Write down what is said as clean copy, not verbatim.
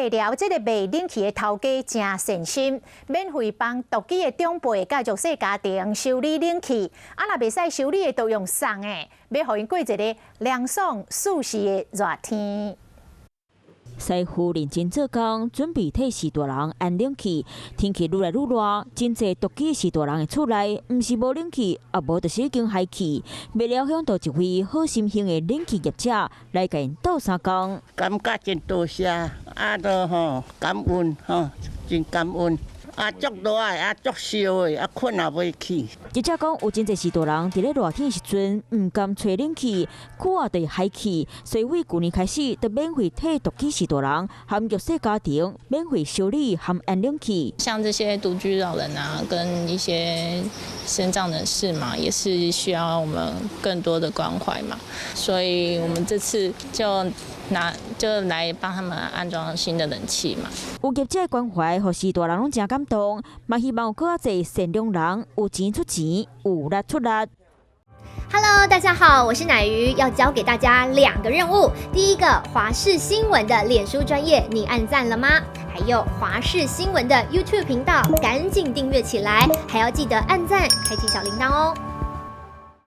療這个賣冷氣的頭家誠善心，免費幫獨居的長輩佮弱勢家庭修理冷氣，啊若袂使修理的，都用送的，欲予𪜶過一个涼爽舒適的熱天。師傅認真做工，準備替序大人安冷氣。天氣愈來愈熱，真濟獨居序大人的厝內，毋是無冷氣，啊無就是已經害去。袂料想著一位好心型的冷氣業者來共𪜶鬥相共。感覺真多謝，啊都吼感恩吼，真感恩。啊，足熱的，啊，足燒的，啊，睏也袂去。業者講，有真濟序大人佇咧熱天時陣，毋甘吹冷氣，久啊就會害去，所以對舊年開始，就免費替獨居序大人含弱勢家庭免費修理含安冷氣。像這些獨居老人啊，跟一些身障人士嘛，也是需要我們更多的關懷嘛，所以我們這次就拿就來幫他們安裝新的冷氣嘛。有業者關懷，予序大人攏誠感動，嘛希望有閣較濟善良人有錢出錢，有力出力。 Hello，大家好，我是乃瑜，要交給大家兩個任務。第一個，華視新聞的臉書專頁，你按讚了嗎？還有華視新聞的 YouTube 頻道，趕緊訂閱起來，還要記得按讚，開啟小鈴鐺哦。